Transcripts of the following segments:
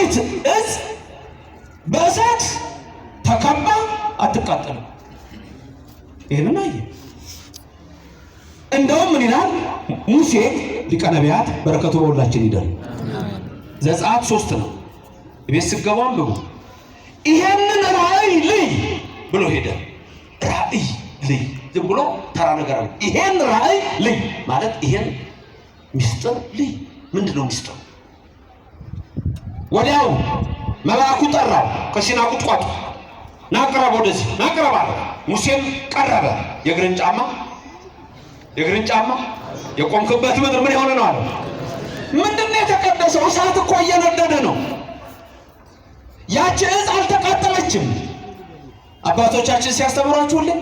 አንዲት እጽ በእሳት ተከባ አትቃጠልም። ይህንን አየ። እንደውም ምን ይላል ሙሴ ሊቀ ነቢያት፣ በረከቱ በሁላችን ይደር። ዘጸአት 3 ነው። ቤት ስትገቡ አንብቡ። ይሄንን ራእይ ልይ ብሎ ሄደ። ራእይ ልይ ዝም ብሎ ተራ ነገር አለ። ይሄን ራእይ ልይ ማለት ይሄን ሚስጥር ልይ። ምንድን ነው ሚስጥሩ? ወዲያው መልአኩ ጠራው ከሲና ቁጥቋጦ፣ ና ቅረብ፣ ወደዚህ ና ቅረብ አለው። ሙሴም ቀረበ። የእግርን ጫማ፣ የእግርን ጫማ፣ የቆምክበት ምድር ምን የሆነ ነው አለው። ምንድን ነው የተቀደሰው? እሳት እኮ እየነደደ ነው። ያቺ እጽ አልተቃጠለችም። አባቶቻችን ሲያስተምሯችሁልን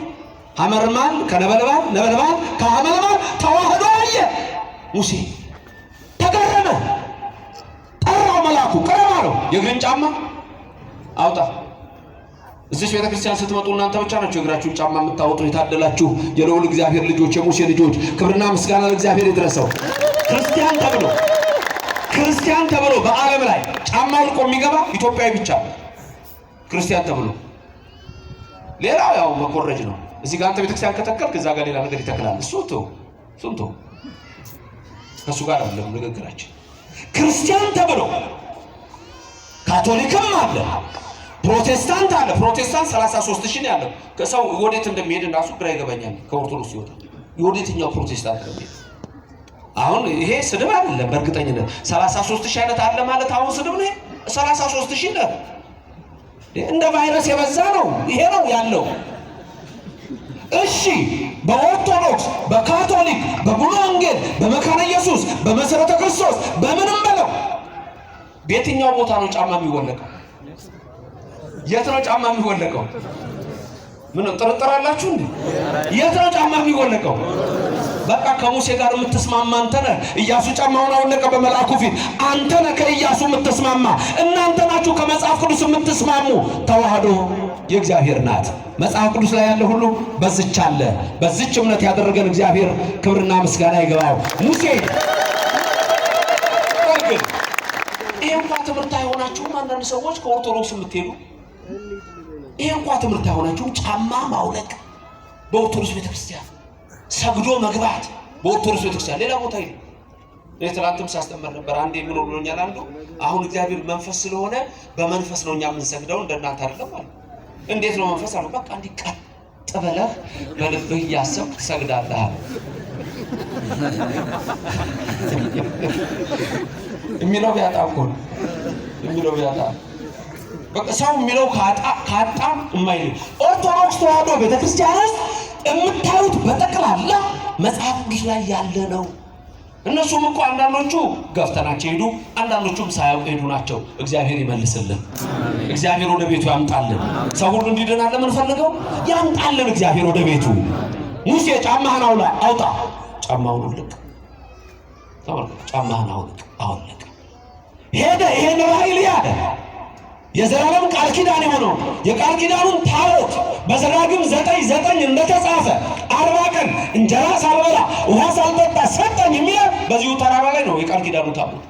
ሐመልማል ከነበልባል፣ ነበልባል ከሐመልማል ተዋህዶ አየ። ሙሴ ተገረመ። ጠራው መልአኩ፣ ቅረብ አለው። የእግርን ጫማ አውጣ። እዚች ቤተክርስቲያን ስትመጡ እናንተ ብቻ ናችሁ የእግራችሁን ጫማ የምታወጡ። የታደላችሁ የልዑል እግዚአብሔር ልጆች፣ የሙሴ ልጆች፣ ክብርና ምስጋና ለእግዚአብሔር ይድረሰው። ክርስቲያን ተብሎ፣ ክርስቲያን ተብሎ በዓለም ላይ ጫማ አውልቆ የሚገባ ኢትዮጵያዊ ብቻ ነው። ክርስቲያን ተብሎ ሌላው ያው መኮረጅ ነው። እዚህ ጋር አንተ ቤተክርስቲያን ከተከልክ እዛ ጋር ሌላ ነገር ይተክላል። እሱ ተው፣ እሱን ተው። ከእሱ ጋር አይደለም ንግግራችን። ክርስቲያን ተብሎ ካቶሊክም አለ፣ ፕሮቴስታንት አለ። ፕሮቴስታንት 33 ሺህ ነው ያለው። ከሰው ወዴት እንደሚሄድ ራሱ ግራ ይገባኛል። ከኦርቶዶክስ ይወጣ ወዴትኛው ፕሮቴስታንት ነው የሚሄድ? አሁን ይሄ ስድብ አይደለም። በእርግጠኝነት 33 ሺህ አይነት አለ ማለት አሁን ስድብ ነው። 33 ሺህ ነው። እንደ ቫይረስ የበዛ ነው። ይሄ ነው ያለው። እሺ፣ በኦርቶዶክስ፣ በካቶሊክ፣ በሙሉ ወንጌል፣ በመካነ ኢየሱስ፣ በመሰረተ ክርስቶስ፣ በምንም በለው በየትኛው ቦታ ነው ጫማ የሚወለቀው? የት ነው ጫማ የሚወለቀው? ምን ነው ጥርጥር አላችሁ እንዴ? የት ነው ጫማ የሚወለቀው? በቃ ከሙሴ ጋር የምትስማማ አንተ ነህ። ኢያሱ ጫማውን አወለቀ በመልአኩ ፊት። አንተ ነህ ከኢያሱ የምትስማማ። እናንተ ናችሁ ከመጽሐፍ ቅዱስ የምትስማሙ። ተዋህዶ የእግዚአብሔር ናት። መጽሐፍ ቅዱስ ላይ ያለ ሁሉ በዝች አለ። በዝች እምነት ያደረገን እግዚአብሔር ክብርና ምስጋና ይገባው። ሙሴ ግን ይሄ እንኳ ትምህርት አይሆናችሁም? አንዳንድ ሰዎች ከኦርቶዶክስ የምትሄዱ ይሄ እንኳ ትምህርት አይሆናችሁም? ጫማ ማውለቅ በኦርቶዶክስ ቤተክርስቲያን፣ ሰግዶ መግባት በኦርቶዶክስ ቤተክርስቲያን፣ ሌላ ቦታ ሄዱ። እኔ ትናንትም ሳስተምር ነበር። አንዴ ምን ብሎኛል አንዱ፣ አሁን እግዚአብሔር መንፈስ ስለሆነ በመንፈስ ነው እኛ የምንሰግደው እንደናንተ አይደለም አለ። እንዴት ነው መንፈስ አለው። በቃ እንዲህ ቀጥ ብለህ በልብህ እያሰብክ ትሰግዳለህ አለ። የሚለው ቢያጣ እኮ ነው የሚለው ቢያጣ፣ በቃ ሰው የሚለው ካጣ ካጣ የማይል። ኦርቶዶክስ ተዋህዶ ቤተክርስቲያን ውስጥ የምታዩት በጠቅላላ መጽሐፍ ቅዱስ ላይ ያለ ነው። እነሱም እኮ አንዳንዶቹ ገፍተናቸው ሄዱ፣ አንዳንዶቹም ሳያውቁ ሄዱ ናቸው። እግዚአብሔር ይመልስልን። እግዚአብሔር ወደ ቤቱ ያምጣልን። ሰው ሁሉ እንዲድን አለ የምንፈልገው፣ ያምጣልን እግዚአብሔር ወደ ቤቱ። ሙሴ ጫማህን አውላ አውጣ፣ ጫማውን ውልቅ። ተመልከቱ፣ ጫማህን አውልቅ፣ አወለቀ። ሄደ። ይሄን ራእይ ያለ የዘላለም ቃል ኪዳን የሆነው የቃል ኪዳኑን ታቦት በዘዳግም 9:9 እንደተጻፈ 40 ቀን እንጀራ ሳልበላ ውሃ ሳልጠጣ ሰጠኝ የሚለው በዚሁ ተራራ ላይ ነው የቃል ኪዳኑ ታቦት።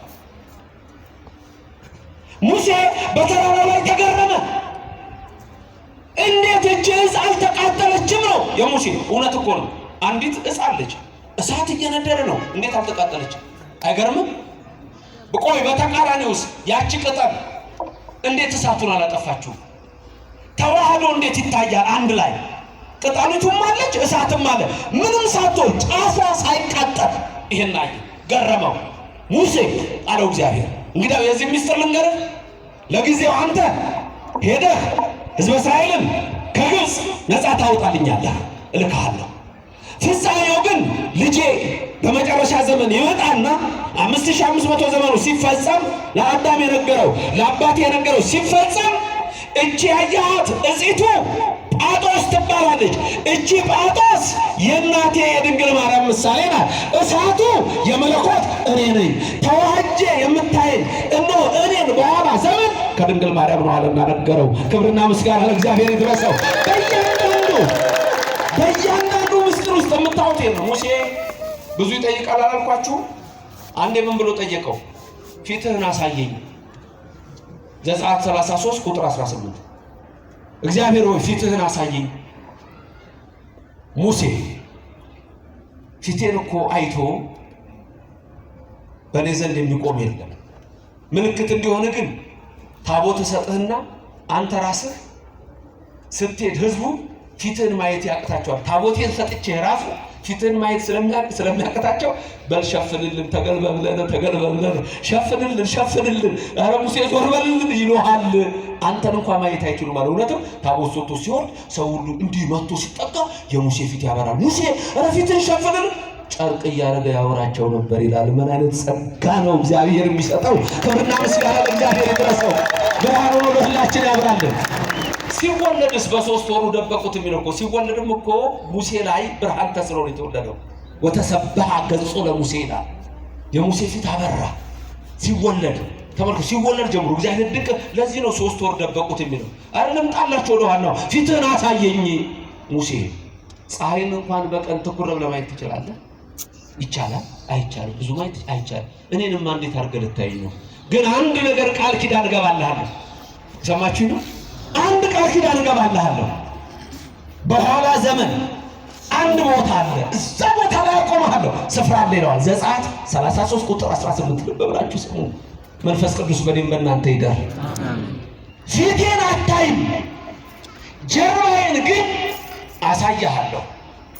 ሙሴ በተራራ ላይ ተገረመ። እንዴት እጅ እጽ አልተቃጠለችም ነው የሙሴ። እውነት እኮ ነው። አንዲት እጽ አለች፣ እሳት እየነደደ ነው። እንዴት አልተቃጠለችም? አይገርምም? ቆይ በተቃራኒውስ ያቺ ቅጠል እንዴት እሳቱን አላጠፋችሁም? ተዋህዶ እንዴት ይታያል? አንድ ላይ ቅጠሊቱም አለች እሳትም አለ። ምንም ሳትሆን ጫፏ ሳይቃጠል ይሄን አየ፣ ገረመው። ሙሴ አለው እግዚአብሔር፣ እንግዲያው የዚህ ሚስጥር ልንገርህ፣ ለጊዜው አንተ ሄደህ ሕዝበ እስራኤልን ከግብፅ ነፃ ታወጣልኛለህ፣ እልክሃለሁ። ፍጻሜው ግን ልጄ በመጨረሻ ዘመን ይመጣና 5500 ዘመኑ ሲፈጸም ለአዳም የነገረው፣ ለአባቴ የነገረው ሲፈጸም እቺ ያየሃት እጺቱ ጳጦስ ትባላለች። እቺ ጳጦስ የእናቴ የድንግል ማርያም ምሳሌ ናት። እሳቱ የመለኮት እኔ ነኝ። ተዋህጄ የምታየኝ እነሆ እኔን በኋላ ዘመን ከድንግል ማርያም ነው አለና ነገረው። ክብርና ምስጋና ለእግዚአብሔር ይድረሰው። በእያንዳንዱ ምስጢር ውስጥ የምታዩት ይሄ ነው። ሙሴ ብዙ ይጠይቃል አላልኳችሁ? አንዴ ምን ብሎ ጠየቀው? ፊትህን አሳየኝ። ዘጸአት 33 ቁጥር 18 እግዚአብሔር ሆይ ፊትህን አሳየኝ። ሙሴ ፊቴን እኮ አይቶ በእኔ ዘንድ የሚቆም የለም። ምልክት እንዲሆን ግን ታቦት እሰጥህና አንተ ራስህ ስትሄድ ህዝቡ ፊትህን ማየት ያቅታቸዋል። ታቦቴን ሰጥቼ ራሱ ፊትህን ማየት ስለሚያቅታቸው በል ሸፍንልን፣ ተገልበብለን ተገልበብለን፣ ሸፍንልን ሸፍንልን፣ ኧረ ሙሴ ዞር በልልን ይሉሃል። አንተን እንኳ ማየት አይችሉም አለ። እውነትም ታቦት ሰጥቶ ሲወርድ ሰው ሁሉ እንዲህ መጥቶ ሲጠጋ የሙሴ ፊት ያበራል። ሙሴ ኧረ ፊትህን ሸፍንልን፣ ጨርቅ እያደረገ ያወራቸው ነበር ይላል። ምን አይነት ጸጋ ነው እግዚአብሔር የሚሰጠው! ክብርና ምስጋና ለእግዚአብሔር ይድረሰው። ብርሃን ሆኖ ለሁላችን ያብራልን። ሲወለድስ በ3 ወሩ ደበቁት የሚለው እኮ ሲወለድም እኮ ሙሴ ላይ ብርሃን ተስሎ ነው የተወለደው። ወተሰብሐ ገጹ ለሙሴ ይላል። የሙሴ ፊት አበራ ሲወለድ። ተመልከቱ፣ ሲወለድ ጀምሮ እግዚአብሔር ድንቅ። ለዚህ ነው 3 ወር ደበቁት የሚለው። አይደለም ጣላቸው ወደ ዋናው ፊትህን አሳየኝ ሙሴ። ፀሐይን እንኳን በቀን ትኩር ብለህ ማየት ትችላለህ? ይቻላል? አይቻልም። ብዙ ማየት አይቻልም። እኔንማ እንዴት አድርገህ ልታየኝ ነው? ግን አንድ ነገር ቃል ኪዳን እገባልሃለሁ። ሰማችሁ ነው? አንድ ቃል ኪዳን እገባልሃለሁ። በኋላ ዘመን አንድ ቦታ አለ፣ እዛ ቦታ ላይ አቆምሃለሁ፣ ስፍራ አለ ይለዋል። ዘጸአት 33 ቁጥር 18 ልብ ብላችሁ ስሙ። መንፈስ ቅዱስ በእኔም በእናንተ ይደር። ፊቴን አታይም፣ ጀርባዬን ግን አሳያለሁ።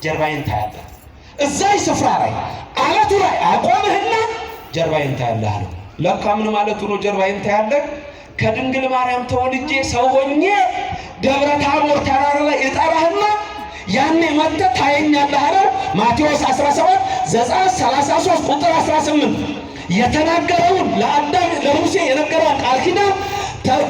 ጀርባዬን ታያለህ። እዛይ ስፍራ ላይ አለቱ ላይ አቆምህና ጀርባዬን ታያለህ አለው። ለካ ምን ማለቱ ነው? ጀርባዬን ታያለህ? ከድንግል ማርያም ተወልጄ ሰው ሆኜ ደብረ ታቦር ተራራ ላይ እጠራህና ያኔ መጥተህ ታየኛለህ አለው። ማቴዎስ 17 ዘጸአት 33 ቁጥር 18 የተናገረውን ለአዳም ለሙሴ የነገረውን ቃል ኪዳን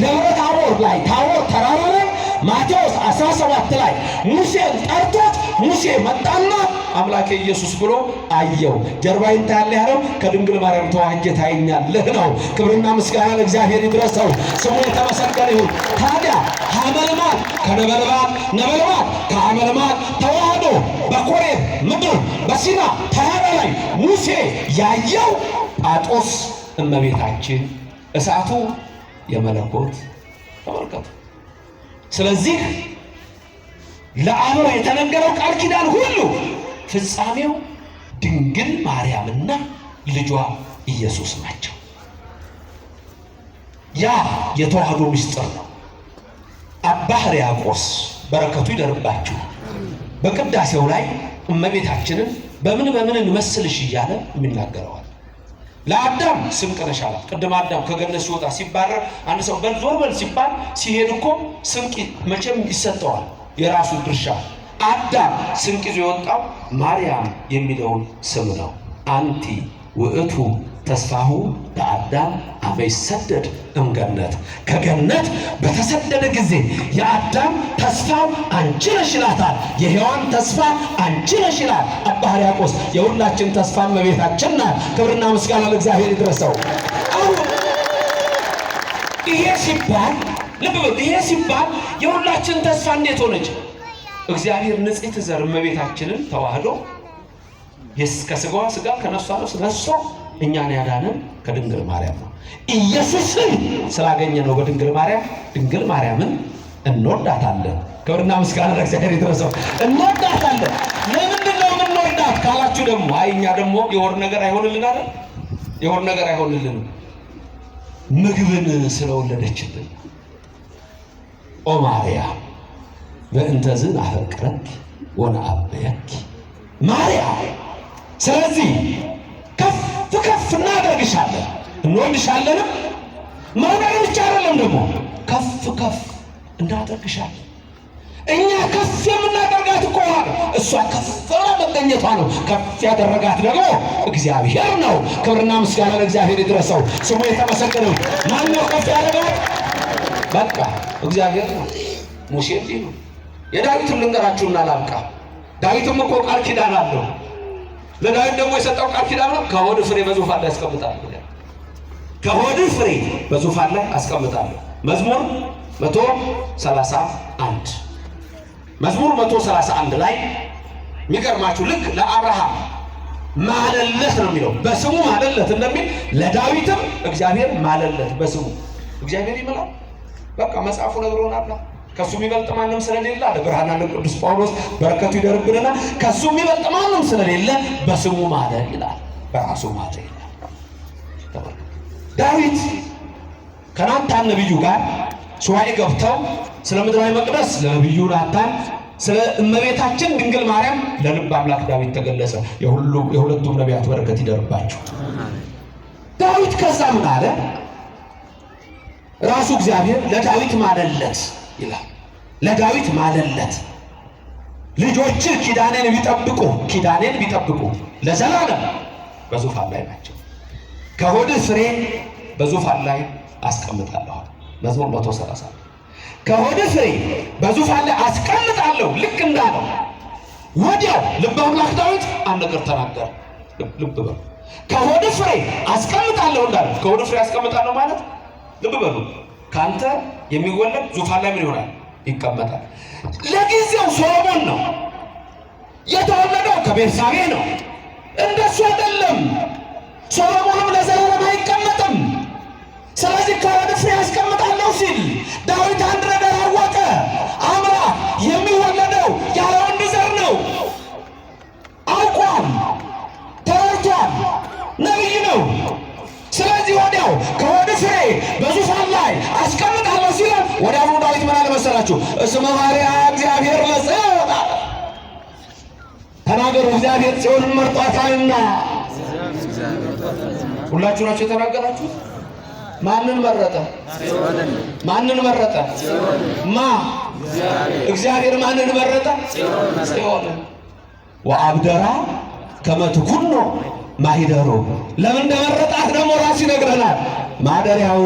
ደብረ ታቦር ላይ ታቦር ተራራ ላይ ማቴዎስ 17 ላይ ሙሴን ጠርቶት ሙሴ መጣና አምላኬ ኢየሱስ ብሎ አየው። ጀርባዬን ታያለህ ያለው ከድንግል ማርያም ተዋህጄ ታየኛለህ ነው። ክብርና ምስጋና ለእግዚአብሔር ይድረሰው፣ ስሙ የተመሰገነ ይሁን። ታዲያ ሐመልማል ከነበልባል ነበልባል ከሐመልማል ተዋህዶ በኮሬብ ምድር በሲና ተራራ ላይ ሙሴ ያየው ጳጦስ እመቤታችን እሳቱ የመለኮት ተመልከቱ። ስለዚህ ለአበው የተነገረው ቃል ኪዳን ሁሉ ፍጻሜው ድንግል ማርያምና ልጇ ኢየሱስ ናቸው። ያ የተዋህዶ ምስጢር ነው። አባ ሕርያቆስ በረከቱ ይደርባችሁ በቅዳሴው ላይ እመቤታችንን በምን በምን እንመስልሽ እያለ የሚናገረዋል። ለአዳም ስንቅ ነሽ አላት። ቅድም አዳም ከገነት ሲወጣ ሲባረር አንድ ሰው በል ዞር በል ሲባል ሲሄድ እኮ ስንቅ መቼም ይሰጠዋል የራሱ ድርሻ። አዳም ስንቅ ይዞ የወጣው ማርያም የሚለውን ስም ነው። አንቲ ውእቱ ተስፋሁ ለአዳም አመ ይሰደድ እምገነት፣ ከገነት በተሰደደ ጊዜ የአዳም ተስፋው አንቺ ነሽ ይላታል። የሔዋን ተስፋ አንቺ ነሽ ይላል አባ ሕርያቆስ። የሁላችን ተስፋ እመቤታችን ናት። ክብርና ምስጋና ለእግዚአብሔር ይድረሰው። አሁን ይሄ ሲባል ልብ በሉ፣ ይሄ ሲባል የሁላችን ተስፋ እንዴት ሆነች? እግዚአብሔር ንጽሕት ዘር እመቤታችንን ተዋህዶ ከስጋዋ ስጋ ከነፍሷ ነፍስ ነስቶ እኛን ያዳነን ከድንግል ማርያም ነው። ኢየሱስን ስላገኘ ነው በድንግል ማርያም። ድንግል ማርያምን እንወዳታለን። ክብርና ምስጋና ለእግዚአብሔር ይድረሰው። እንወዳታለን። ለምንድን ነው የምንወዳት ካላችሁ ደግሞ አይ እኛ ደግሞ የወር ነገር አይሆንልን አይደል? የወር ነገር አይሆንልንም። ምግብን ስለወለደችልን። ኦ ማርያም በእንተዝ አፈቅረኪ ወነአበየኪ ማርያም፣ ስለዚህ ከፍ ከፍ እናደርግሻለን፣ እንወድሻለንም። መውደድ ብቻ አይደለም ደግሞ ከፍ ከፍ እናደርግሻለን። እኛ ከፍ የምናደርጋት እኮ ነው፣ እሷ ከፍ ብላ መገኘቷ ነው። ከፍ ያደረጋት ደግሞ እግዚአብሔር ነው። ክብርና ምስጋና ለእግዚአብሔር ይድረሰው፣ ስሙ የተመሰገነ ይሁን። ማን ነው ከፍ ያደረጋት? በቃ እግዚአብሔር ነው። ሙሴ እንዲህ ነው። የዳዊትን ልንገራችሁና ላብቃ። ዳዊትም እኮ ቃል ኪዳን አለው። ለዳዊት ደግሞ የሰጠው ቃል ኪዳን ነው። ከሆድ ፍሬ በዙፋን ላይ አስቀምጣለሁ። ከሆድ ፍሬ በዙፋን ላይ አስቀምጣለሁ። መዝሙር 131 መዝሙር 131 ላይ የሚገርማችሁ ልክ ለአብርሃም ማለለት ነው የሚለው። በስሙ ማለለት እንደሚል ለዳዊትም እግዚአብሔር ማለለት በስሙ። እግዚአብሔር ይምላል። በቃ መጽሐፉ ነግሮናል። ከሱ የሚበልጥ ማንም ስለሌለ አለ ብርሃነ ዓለም ቅዱስ ጳውሎስ፣ በረከቱ ይደርብንና ከሱ የሚበልጥ ማንም ስለሌለ በስሙ ማለ ይላል፣ በራሱ ማለ ይላል። ተመልከቱ። ዳዊት ከናታን ነቢዩ ጋር ሱባኤ ገብተው ስለ ምድራዊ መቅደስ ለነቢዩ ናታን፣ ስለ እመቤታችን ድንግል ማርያም ለልብ አምላክ ዳዊት ተገለጸ። የሁለቱም ነቢያት በረከት ይደርባቸው። ዳዊት ከዛ ምን አለ? ራሱ እግዚአብሔር ለዳዊት ማለለት ይላል። ለዳዊት ማለለት፣ ልጆችህ ኪዳኔን ቢጠብቁ፣ ኪዳኔን ቢጠብቁ ለዘላለም በዙፋን ላይ ናቸው፣ ከሆድህ ፍሬ በዙፋን ላይ አስቀምጣለሁ። መዝሙር 130፣ ከሆድህ ፍሬ በዙፋን ላይ አስቀምጣለሁ። ልክ እንዳለው ወዲያው ልበ አምላክ ዳዊት አንድ ነገር ተናገረ። ልብ በሉ። ከሆድህ ፍሬ አስቀምጣለሁ እንዳለ፣ ከሆድህ ፍሬ አስቀምጣለሁ ማለት፣ ልብ በሉ፣ ከአንተ የሚወለድ ዙፋን ላይ ምን ይሆናል? ይቀመጣል። ለጊዜው ሶሎሞን ነው የተወለደው፣ ከቤርሳቤ ነው። እንደሱ አይደለም። ሶሎሞንም ለዘላለም አይቀመጥም። ስለዚህ ከሆድ ፍሬ አስቀምጣለሁ ሲል ዳዊት አንድ ነገር አወቀ። አምላክ የሚወለደው ያለ ወንድ ዘር ነው። አውቋል፣ ተረድቷል። ነቢይ ነው። ስለዚህ ወዲያው ከሆድ ፍሬ በዙፋን ላይ አስቀምጣለሁ ሲለው ወዲያውኑ ዳዊት ምን አለ መሰላችሁ? እስመ ኀረያ እግዚአብሔር ለጽዮን አለ። ተናገሩ፣ እግዚአብሔር ጽዮንን መርጧታልና። ሁላችሁ ናችሁ የተናገራችሁት። ማንን መረጠ? ማንን መረጠ? ማ እግዚአብሔር ማንን መረጠ? ጽዮንን። ወአብደራ ከመ ትኩኖ ማሂደሩ። ለምን እንደመረጣት ደግሞ ራሱ ይነግረናል። ማደሪያው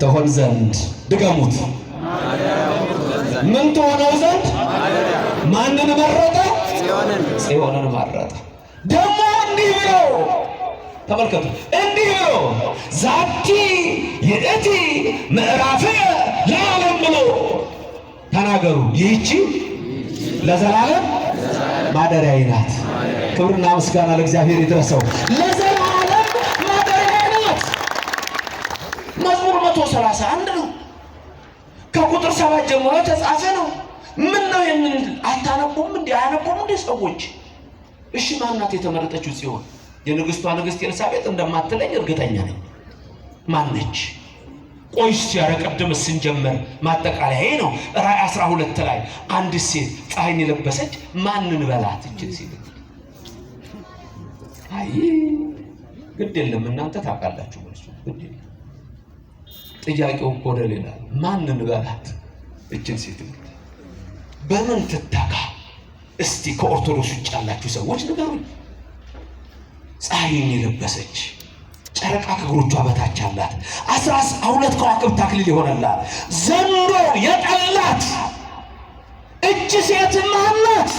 ትሆን ዘንድ። ድገሙት። ምን ትሆነው ዘንድ? ማንን መረጠ? ጽዮንን መረጠ። ደግሞ እንዲህ ብሎ ተመልከቱ፣ እንዲህ ብሎ ዛቲ ይእቲ ምዕራፍየ ለዓለም ብሎ ተናገሩ። ይህቺ ለዘላለም ማደሪያዬ ናት። ክብርና ምስጋና ለእግዚአብሔር ይድረሰው። ለዘላለም ማደሪያዬ ናት። መዝሙር 131 ነው። ከቁጥር 7 ጀምሮ የተጻፈ ነው። ምን ነው ይህንን አታነቡም እንዴ? አያነቡም እንዴ ሰዎች? እሺ ማናት የተመረጠችው ጽዮን? የንግስቷ ንግስት ኤልሳቤጥ እንደማትለኝ እርግጠኛ ነኝ። ማነች? ቆይ እስቲ ኧረ ቅድም ስንጀምር ማጠቃለያዬ ነው። ራእይ 12 ላይ አንድ ሴት ፀሐይን የለበሰች ማንን በላት እችን ሴት? አይ ግድ የለም፣ እናንተ ታውቃላችሁ መልሱ። ግድ የለም፣ ጥያቄው እኮ ወደ ሌላ ነው። ማንን በላት እችን ሴት? በምን ትተካ? እስቲ ከኦርቶዶክስ ውጭ ያላችሁ ሰዎች ንገሩኝ። ፀሐይን የለበሰች፣ ጨረቃ ከእግሮቿ በታች አላት፣ 12 ከዋክብት አክሊል የሆነላት፣ ዘንዶ የጠላት እች ሴት ማናት?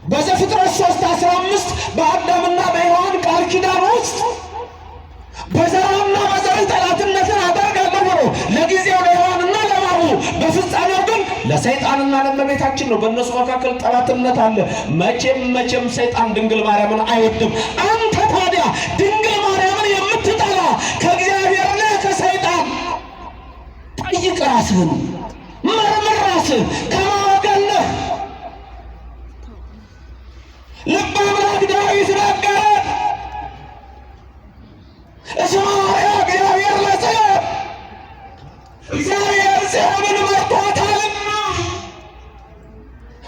በዘፍጥረት 3:15 በአዳምና በሔዋን ቃል ኪዳን ውስጥ በዘራና በዘር ጠላትነትን አደርጋለሁ ብሎ ለጊዜው ለሔዋንና ለእባቡ፣ በፍጻሜው ግን ለሰይጣንና ለእመቤታችን ነው። በእነሱ መካከል ጠላትነት አለ። መቼም መቼም ሰይጣን ድንግል ማርያምን አይወድም። አንተ ታዲያ ድንግል ማርያምን የምትጠላ ከእግዚአብሔር ነህ ከሰይጣን? ጠይቅ ራስህን፣ መርምር ራስህን። ከማን ወገን ነህ? ልበ አምላክ ዳዊት ነገረ፣ እስመ ኀረያ እግዚአብሔር ለጽዮን፣ እግዚአብሔር ጽዮንን መርጧታልና፣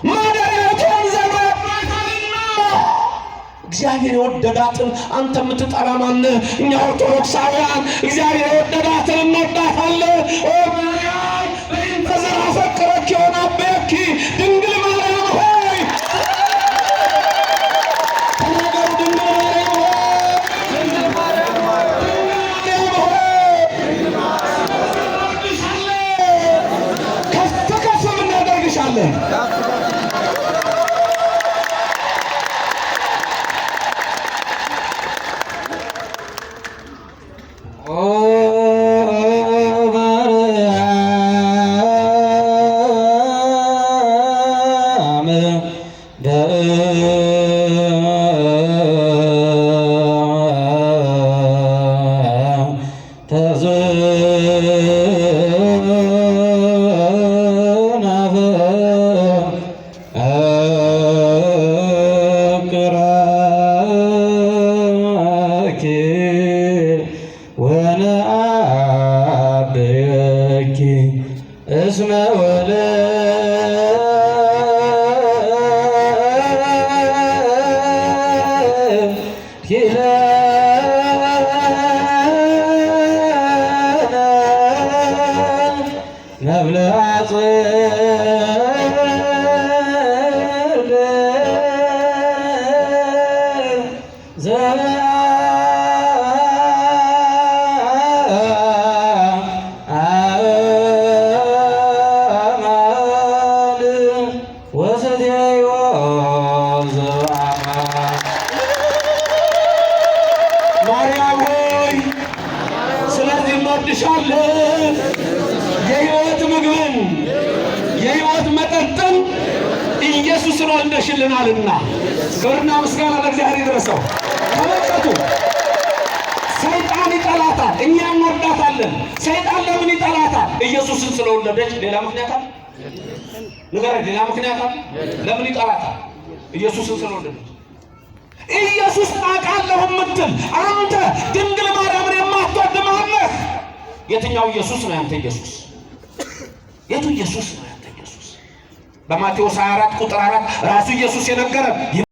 ማደሪያው ትሆን ዘንድ ወዷታልና። እግዚአብሔር የወደዳትን አንተ የምትጠላ ማነህ? እኛ ኦርቶዶክሳውያን እግዚአብሔር የወደዳትን እንወዳታለን። ኦ ማርያም በእንተ ዘናፈቅረኪ ወናዐብየኪ፣ ድንግል ማርያም ሆይ ተናገሩ። ድንግል ማርያም ሆይ፣ ድንግል ማርያም ሆይ ከፍ ከፍ እናደርግሻለን። ኦ ማርያም በእንተ እንወድሻለን። የሕይወት ምግብን የሕይወት መጠጥን ኢየሱስን ወልደሽልናልና ክብርና ምስጋና ለእግዚአብሔር ይድረሰው። ተመልከቱ፣ ሰይጣን ይጠላታል፣ እኛ እንወዳታለን። ሰይጣን ለምን ይጠላታል? ኢየሱስን ስለወለደች። ሌላ ምክንያት አለ? ንገረኝ። ሌላ ምክንያት አለ? ለምን ይጠላታል? ኢየሱስን ስለወለደች። ኢየሱስ አውቃለሁ የምትል አንተ ድንግል ማርያምን የማትወድ ማነህ? የትኛው ኢየሱስ ነው ያንተ ኢየሱስ? የቱ ኢየሱስ ነው ያንተ ኢየሱስ? በማቴዎስ 24 ቁጥር 4 ራሱ ኢየሱስ የነገረን።